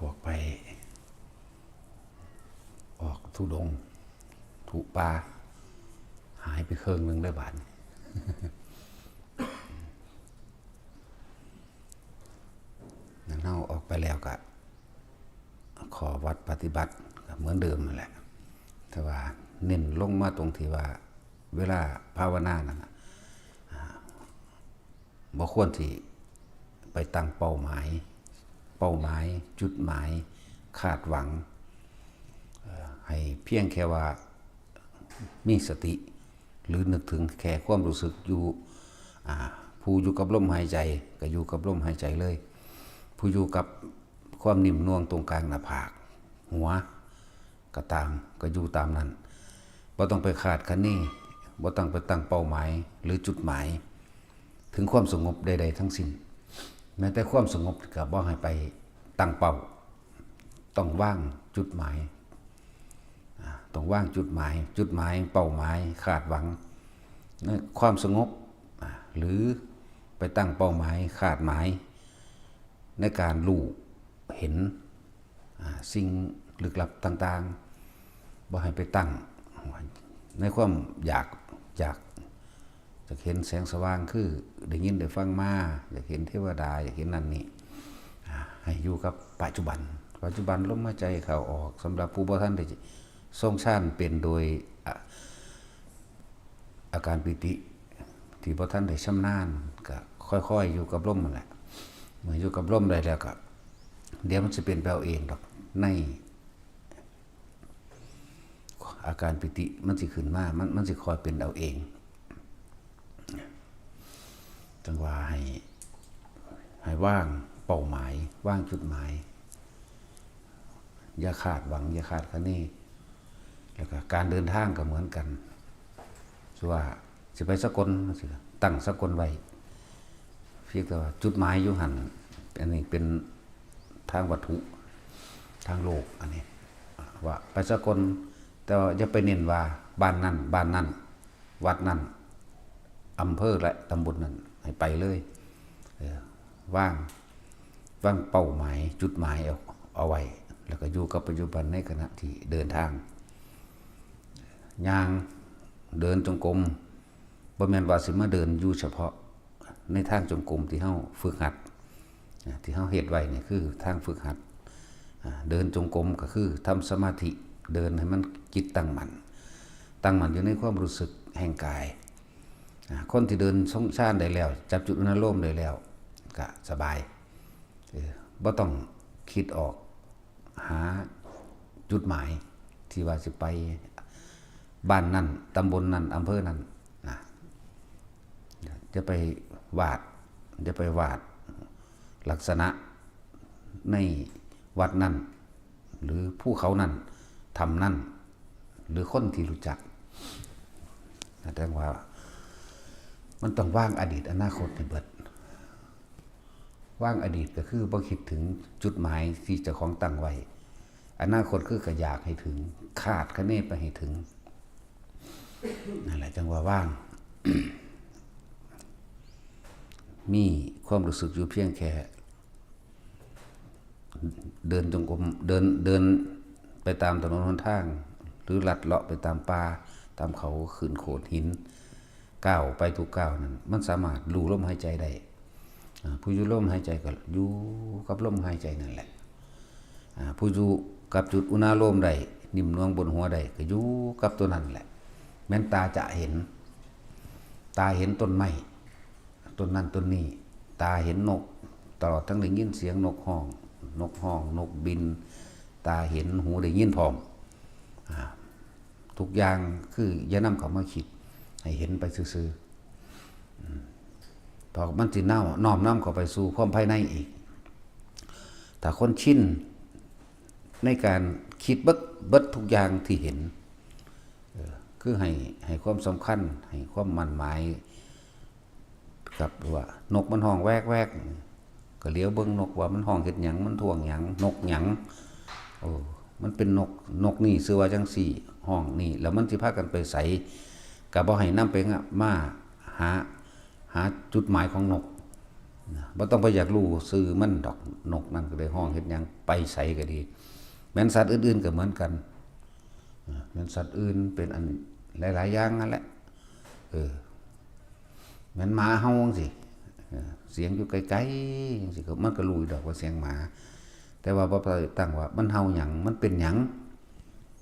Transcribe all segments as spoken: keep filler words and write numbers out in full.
ออกไป ออกธุดงค์ธุป่า หายไปเครื่องหนึ่งเลยบาดนี้ นั้นเฮาออกไปแล้วก็ ข้อวัดปฏิบัติก็เหมือนเดิมนั่นแหละ แต่ว่าเน้นลงมาตรงที่ว่า เวลาภาวนานั่นน่ะ อ่า บ่ควรสิไปตั้งเป้าหมาย เป้าหมาย จุดหมาย คาดหวัง เอ่อ ให้เพียงแค่ว่ามีสติ หรือนึกถึงแค่ความรู้สึกอยู่ อ่า ผู้อยู่กับลมหายใจก็อยู่กับลมหายใจเลย ผู้อยู่กับความนิ่มนวลตรงกลางหน้าผาก หัว ก็ตาม ก็อยู่ตามนั้น บ่ต้องไปคาดคะเน บ่ต้องไปตั้งเป้าหมาย หรือจุดหมาย ถึงความสงบใดๆทั้งสิ้น แม้แต่ความสงบก็บ่ให้ไปตั้งเป้า ต้องวางจุดหมาย อ่า ต้องวางจุดหมาย จุดหมาย เป้าหมาย คาดหวัง ในความสงบ อ่า หรือไปตั้งเป้าหมาย คาดหมาย ในการรู้เห็น อ่า สิ่งลึกลับต่างๆ บ่ให้ไปตั้ง ในความอยาก อยาก อยากเห็นแสงสว่าง คือได้ยินได้ฟังมา อยากเห็นเทวดา อยากเห็นนั่นนี่ อ่า ให้อยู่กับปัจจุบัน ปัจจุบันลมหายใจเข้าออก สำหรับผู้บ่ทันได้ทรงฌานเป็นโดย อ่า อาการปีติ ที่บ่ทันได้ชำนาญ ก็ค่อยๆอยู่กับลมนั่นแหละ เมื่ออยู่กับลมได้แล้วก็ เดี๋ยวมันสิเป็นไปเอาเองดอก ใน อาการปีติมันสิขึ้นมา มัน มันสิคอยเป็นเอาเอง จั่งว่าให้ ให้วางเป้าหมาย วางจุดหมาย อย่าคาดหวัง อย่าคาดคะเน แล้วก็การเดินทางก็เหมือนกัน สมมุติว่าสิไปสกล จั่งซี้ ตั้งสกลไว้ เพียงแต่ว่าจุดหมายอยู่หั่น อันนี้เป็นทางวัตถุ ทางโลก อันนี้ ว่าไปสกล แต่ว่าอย่าไปเน้นว่าบ้านนั่น บ้านนั่น วัดนั่น อำเภอและตำบลนั่น ให้ไปเลย เออ วาง วางเป้าหมาย จุดหมายเอา เอาไว้ แล้วก็อยู่กับปัจจุบันในขณะที่เดินทาง ย่าง เดินจงกรม บ่แม่นว่าสิมาเดินอยู่เฉพาะในทางจงกรมที่เฮาฝึกหัด อ่า ที่เฮาเฮ็ดไว้นี่คือทางฝึกหัด อ่า เดินจงกรมก็คือทำสมาธิ เดินให้มันจิตตั้งมั่น ตั้งมั่นอยู่ในความรู้สึกแห่งกาย อ่า คนที่เดินทรงฌานได้แล้ว จับจุดอุณาโลมได้แล้ว ก็สบาย เออ บ่ต้องคิดออก หาจุดหมายที่ว่าสิไปบ้านนั่น ตำบลนั่น อำเภอนั่นนะ จะไปวาด จะไปวาดลักษณะในวัดนั่น หรือภูเขานั่น ถ้ำนั่น หรือคนที่รู้จัก แสดงว่ามันต้องวางอดีตอนาคตให้เบิด วางอดีตก็คือบ่คิดถึงจุดหมายที่เจ้าของตั้งไว้ อนาคตคือก็อยากให้ถึง คาดคะเนไปให้ถึง นั่นแหละจั่งว่าวาง มีความรู้สึกอยู่เพียงแค่ เดินจงกรม เดิน เดินไปตามถนนหนทาง หรือลัดเลาะไปตามป่า ตามเขา ขึ้นโขดหิน ก้าวไปทุกก้าวนั่น มันสามารถรู้ลมหายใจได้ อ่า ผู้อยู่ลมหายใจก็อยู่กับลมหายใจนั่นแหละ อ่า ผู้อยู่กับจุดอุณาโลมได้ นิ่มนวลบนหัวได้ ก็อยู่กับตัวนั้นแหละ แม้นตาจะเห็น ตาเห็นต้นไม้ ต้นนั่นต้นนี่ ตาเห็นนก ตลอดทั้งได้ยินเสียงนกฮ้อง นกฮ้อง นกบิน ตาเห็น หูได้ยินพร้อม อ่า ทุกอย่างคืออย่านำเข้ามาคิด ให้เห็นไปซื่อๆ อืม เพราะมันสิน้อม น้อมนำเข้าไปสู่ความภายในอีก ถ้าคนชินในการคิดเบิด เบิดทุกอย่างที่เห็น เออ คือให้ ให้ความสำคัญ ให้ความมั่นหมาย กับว่านกมันฮ้องแวกแวก ก็เหลียวเบิ่งนกว่ามันฮ้องเฮ็ดหยัง มันท้วงหยัง นกหยัง โอ้ มันเป็นนก นกนี่ชื่อว่าจั่งซี้ ฮ้องนี่ แล้วมันสิพากันไปไส ก็บ่ให้นำไปงะ มาหา หาจุดหมายของนก นะ บ่ต้องไปอยากรู้ชื่อมันดอก นกนั่นก็ได้ฮ้องเฮ็ดหยัง ไปไสก็ดี แม่นสัตว์อื่นๆก็เหมือนกัน นะ แม่นสัตว์อื่นเป็นอันหลายๆอย่างนั่นแหละ เออ แม่นหมาเห่าจังซี้ เออ เสียงอยู่ไกลๆจังซี้ ก็ มันก็รู้อยู่ดอกว่าเสียงหมา แต่ว่าบ่ไปตั้งว่ามันเห่าหยัง มันเป็นหยัง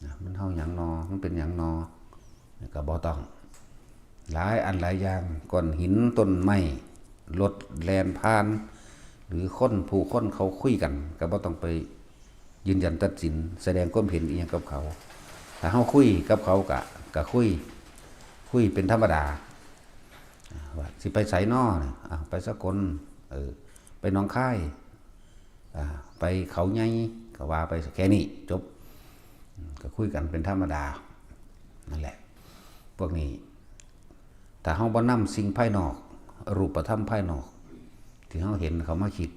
นะ มันเห่าหยังนอ มันเป็นหยังนอ ก็บ่ต้อง หลายอันหลายอย่าง ก้อนหิน ต้นไม้ รถแล่นผ่าน หรือคน ผู้คนเขาคุยกัน ก็บ่ต้องไปยืนยันตัดสิน แสดงความเห็นอิหยังกับเขา ถ้าเฮาคุยกับเขาก็ ก็คุย คุยเป็นธรรมดา อ่า ว่าสิไปไสน้อเนี่ย อ่า ไปสกล เออ ไปหนองคาย อ่า ไปเขาใหญ่ ก็ว่าไปแค่นี้ จบ อืม ก็คุยกันเป็นธรรมดา นั่นแหละ พวกนี้ ถ้าเฮาบ่นำสิ่งภายนอก รูปธรรมภายนอก ที่เฮาเห็นเข้ามาคิด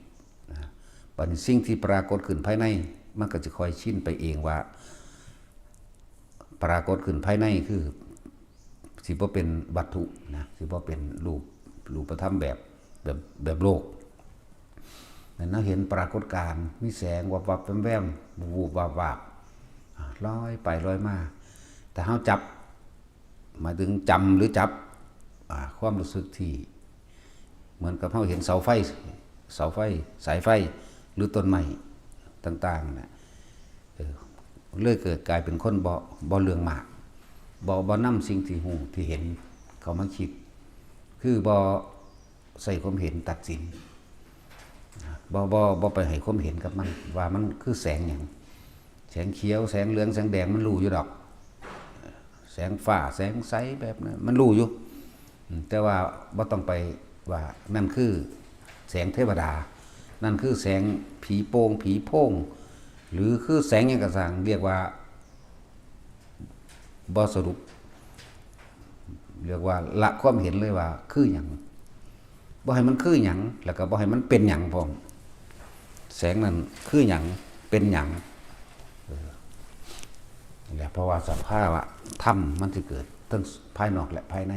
นะ บัดนี้สิ่งที่ปรากฏขึ้นภายใน มันก็จะค่อยชินไปเองว่า ปรากฏขึ้นภายในคือ สิบ่เป็นวัตถุนะ สิบ่เป็นรูป รูปธรรมแบบ แบบ แบบโลก นั่นนะ เห็นปรากฏการณ์ มีแสงวับวับแวมแวม วูบวาบวาบ อ่า ลอยไปลอยมา แต่เฮาจับ หมายถึงจำหรือจับ อ่า ความรู้สึกที่ เหมือนกับเฮาเห็นเสาไฟ เสาไฟ สายไฟ หรือต้นไม้ต่างๆน่ะ เออ เลยเกิดกลายเป็นคนบ่ บ่เรื่องมาก บ่ บ่นำสิ่งที่ฮู้ที่เห็นเข้ามาคิด คือบ่ใส่ความเห็นตัดสิน บ่ บ่ บ่ไปให้ความเห็นกับมัน ว่ามันคือแสงหยัง แสงเขียว แสงเหลือง แสงแดง มันรู้อยู่ดอก แสงฟ้า แสงใสแบบนั้น มันรู้อยู่ อืม แต่ว่าบ่ต้องไปว่านั่นคือแสงเทวดา นั่นคือแสงผีโป่ง ผีโพง หรือคือแสงหยังก็ซ่าง เรียกว่าบ่สรุป เรียกว่าละความเห็นเลยว่าคือหยัง บ่ให้มันคือหยัง แล้วก็บ่ให้มันเป็นหยังพร้อม แสงนั้นคือหยัง เป็นหยัง เออ นั่นแหละ เพราะว่าสภาวะธรรมมันสิเกิดทั้งภายนอกและภายใน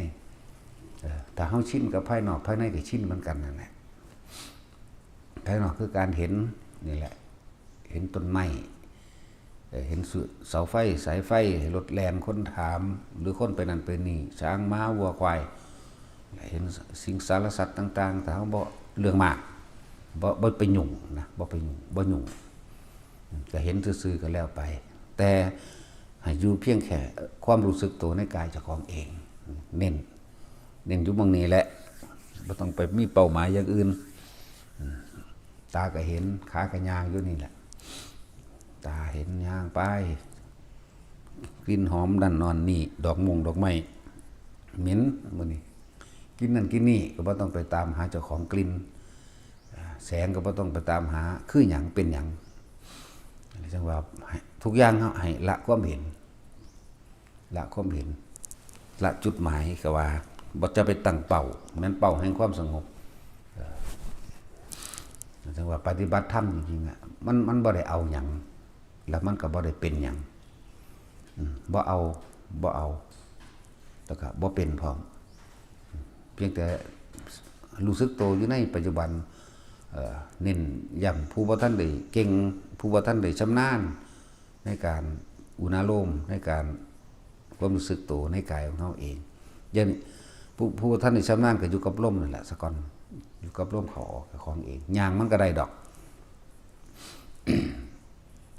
เออ ถ้าเฮาชินกับภายนอก ภายในก็ชินเหมือนกันนั่นแหละ ภายนอกคือการเห็นนี่แหละ เห็นต้นไม้ เอ่อ เห็นสุ เสาไฟ สายไฟ รถแล่น คนถาม หรือคนไปนั่นไปนี่ ช้าง ม้า วัว ควาย เห็นสิงสารสัตว์ต่างๆ ถ้าเฮาบ่เรื่องมาก บ่ บ่ไปยุ่งนะ บ่ไปยุ่ง บ่ยุ่ง ก็เห็นซื่อๆ ก็แล้วไป แต่ให้อยู่เพียงแค่ความรู้สึกตัวในกายเจ้าของเอง เน้น เน้นอยู่หม่องนี้แหละ บ่ต้องไปมีเป้าหมายอย่างอื่น อืม ตาก็เห็น ขาก็ย่างอยู่นี่แหละ ตาเห็นย่างไป กลิ่นหอมนั่นนอนนี่ ดอกม่วงดอกไม้ เหม็นมื้อนี้ กลิ่นนั่นกลิ่นนี่ ก็บ่ต้องไปตามหาเจ้าของกลิ่น อ่า แสงก็บ่ต้องไปตามหา คือหยัง เป็นหยัง จั่งว่าให้ ทุกอย่างเฮาให้ละความเห็น ละความเห็น ละจุดหมาย ก็ว่าบ่จะไปตั้งเป้า แม่นเป้าแห่งความสงบ เอ่อ จั่งว่าปฏิบัติธรรมจริงๆอะ มัน มันบ่ได้เอาหยัง แล้วมันก็บ่ได้เป็นหยัง อืม บ่เอา บ่เอา แล้วก็บ่เป็นพร้อม เพียงแต่รู้สึกตัวอยู่ในปัจจุบัน เอ่อ เน้นย้ำผู้บ่ทันได้เก่ง ผู้บ่ทันได้ชำนาญ ในการอุณาโลม ในการความรู้สึกตัวในกายของเฮาเอง อย่างนี้ ผู้ ผู้บ่ทันได้ชำนาญก็อยู่กับลมนั่นแหละซะก่อน อยู่กับลมเข้าออกกับของเอง ย่างมันก็ได้ดอก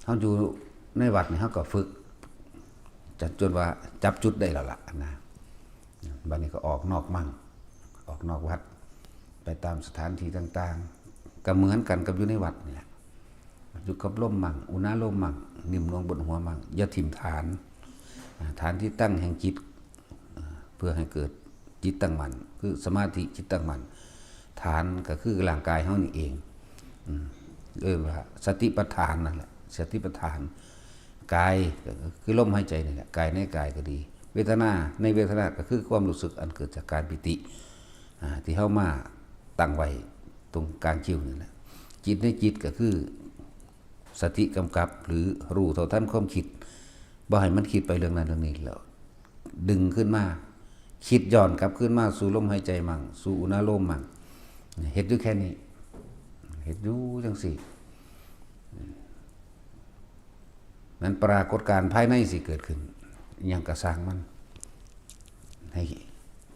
เฮาอยู่ในวัดนี่เฮาก็ฝึก จน จนว่าจับจุดได้แล้วล่ะนะ บัดนี้ก็ออกนอกมั่ง ออกนอกวัด ไปตามสถานที่ต่างๆ ก็เหมือนกันกับอยู่ในวัดนี่แหละ อยู่กับลมมั่ง อุณาโลมมั่ง นิ่มนวลบนหัวมั่ง อย่าถิ่มฐาน อ่า ฐานที่ตั้งแห่งจิต อ่า เพื่อให้เกิดจิตตั้งมั่น คือสมาธิจิตตั้งมั่น ฐานก็คือร่างกายเฮานี่เอง อืม เรียกว่าสติปัฏฐานนั่นแหละ สติปัฏฐาน กายก็คือลมหายใจนี่แหละ กายในกายก็ดี เวทนาในเวทนาก็คือความรู้สึกอันเกิดจากกายปีติ อ่า ที่เฮามาตั้งไว้ตรงกลางคิ้วนี่แหละ จิตในจิตก็คือสติกำกับหรือรู้เท่าทันความคิด บ่ให้มันคิดไปเรื่องนั้นเรื่องนี้แล้ว ดึงขึ้นมา คิดย้อนกลับคืนมาสู่ลมหายใจมั่ง สู่อุณาโลมมั่ง เฮ็ดอยู่แค่นี้ เฮ็ดอยู่จังซี่ มันปรากฏการณ์ภายในสิเกิดขึ้น อิหยังก็ซ่างมัน ให้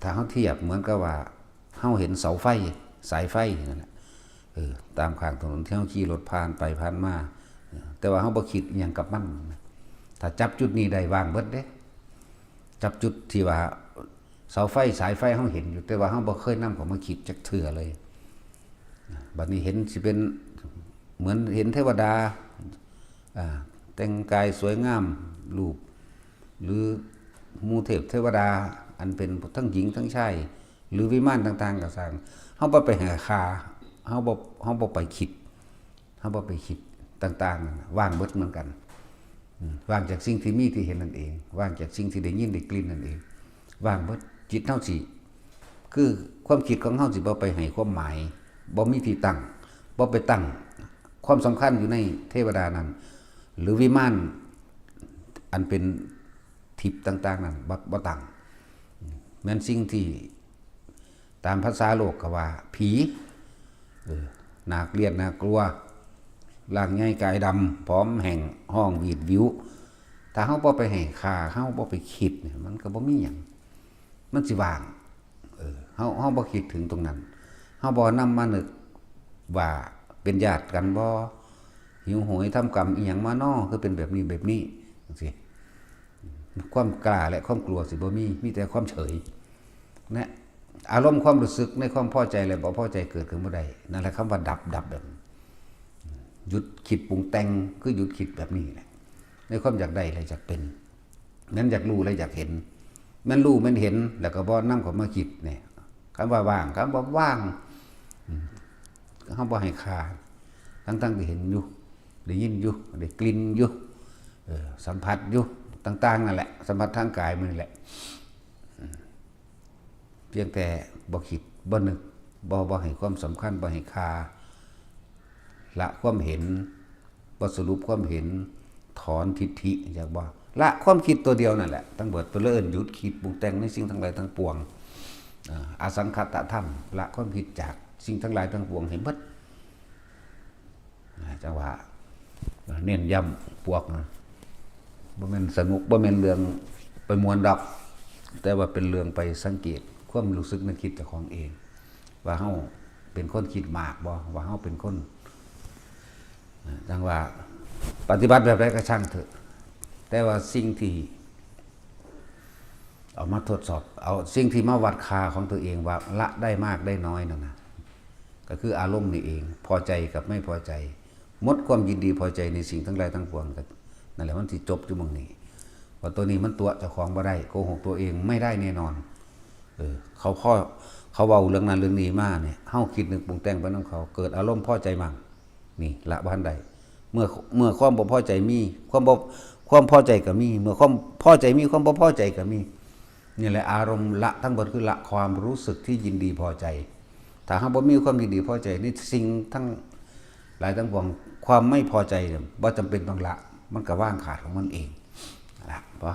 ถ้าเฮาเทียบเหมือนกับว่า เฮาเห็นเสาไฟ สายไฟนั่นแหละ เออ ตามข้างถนนที่เฮาขี่รถผ่านไปผ่านมา เออ แต่ว่าเฮาบ่คิดอิหยังกับมันนะ ถ้าจับจุดนี้ได้ ว่างเบิดเด้ จับจุดที่ว่า เสาไฟสายไฟเฮาเห็นอยู่ แต่ว่าเฮาบ่เคยนำเข้ามาคิดจักเทื่อเลย บัดนี้เห็นสิเป็นเหมือนเห็นเทวดา อ่า แต่งกายสวยงาม รูป หรือหมู่เทพเทวดา อันเป็นทั้งหญิงทั้งชาย หรือวิมานต่างๆ ก็ซ่าง เฮาบ่ไปให้ค่า เฮาบ่ เฮาบ่ไปคิด เฮาบ่ไปคิดต่างๆ นั่นน่ะ ว่างเบิดเหมือนกัน อืม ว่างจากสิ่งที่มีที่เห็นนั่นเอง ว่างจากสิ่งที่ได้ยินได้กลิ่นนั่นเอง ว่างเบิด จิตเฮาสิ คือความคิดของเฮาสิบ่ไปให้ความหมาย บ่มีที่ตั้ง บ่ไปตั้งความสำคัญอยู่ในเทวดานั้น หรือวิมานอันเป็นทิพย์ต่างๆ นั้น บ่ บ่ตั้ง แม่นสิ่งที่ตามภาษาโลกก็ว่าผี เออ หน้าเกลียดหน้ากลัว ร่างใหญ่กายดำ ผอมแห้ง ฮ้องหวีดหวิว ถ้าเฮาบ่ไปให้ค่า เฮาบ่ไปคิดเนี่ย มันก็บ่มีหยัง มันสิว่าง เออ เฮา เฮาบ่คิดถึงตรงนั้น เฮาบ่นำมานึกว่าเป็นญาติกันบ่ หิวโหยทำกรรมอิหยังมาน้อ คือเป็นแบบนี้แบบนี้ จังซี้ ความกล้าและความกลัวสิบ่มี มีแต่ความเฉย นะ อารมณ์ความรู้สึกในความพอใจและบ่พอใจเกิดขึ้นบ่ได้ นั่นแหละคำว่าดับ ดับแบบ หยุดคิดปรุงแต่ง คือหยุดคิดแบบนี้แหละ ในความอยากได้และอยากเป็น แม่นอยากรู้และอยากเห็น แม่นรู้แม่นเห็น แล้วก็บ่นำเข้ามาคิดเนี่ย คำว่าว่าง คำว่าว่าง อืม เฮาบ่ให้ค่า ทั้งๆ ที่เห็นอยู่ ได้ยินอยู่ ได้กลิ่นอยู่ เออ สัมผัสอยู่ ต่างๆ นั่นแหละ สัมผัสทางกายมันนี่แหละ เพียงแต่บ่คิด บ่นึก บ่ บ่ให้ความสำคัญ บ่ให้ค่า ละความเห็น บ่สรุปความเห็น ถอนทิฏฐิ อยากบ่ ละความคิดตัวเดียวนั่นแหละ ทั้งเบิด เพิ่นเลยเอิ้นหยุดคิดปรุงแต่งในสิ่งทั้งหลายทั้งปวง อ่า อสังขตธรรม ละความคิดจากสิ่งทั้งหลายทั้งปวงให้เบิด นะ จังว่า เน้นย้ำพวกนะ บ่แม่นสนุก บ่แม่นเรื่องไปม่วนดอก แต่ว่าเป็นเรื่องไปสังเกตความรู้สึกนึกคิดเจ้าของเอง ว่าเฮาเป็นคนคิดมากบ่ ว่าเฮาเป็นคน นะ จังว่าปฏิบัติแบบใดก็ช่างเถอะ แต่ว่าสิ่งที่ เอามาทดสอบ เอาสิ่งที่มาวัดค่าของตัวเองว่าละได้มากได้น้อยนั่นนะ ก็คืออารมณ์นี่เอง พอใจกับไม่พอใจ หมดความยินดีพอใจในสิ่งทั้งหลายทั้งปวง ก็นั่นแหละมันสิจบอยู่หม่องนี้ ว่าตัวนี้มันตั๋วเจ้าของบ่ได้ โกหกตัวเองไม่ได้แน่นอน เออ เขาพอ เขาเว้าเรื่องนั้นเรื่องนี้มาเนี่ย เฮาคิดนึกปรุงแต่งไปนำเขา เกิดอารมณ์พอใจมั่ง นี่ละบ่ทันได้ เมื่อ เมื่อความบ่พอใจมี ความบ่ ความพอใจก็มี เมื่อความพอใจมี ความบ่พอใจก็มี นี่แหละอารมณ์ละทั้งหมดคือละความรู้สึกที่ยินดีพอใจ ถ้าเฮาบ่มีความยินดีพอใจในสิ่งทั้งหลายทั้งปวง ความไม่พอใจเนี่ยบ่จำเป็นต้องละ มันก็วางขาดของมันเอง ละ พอ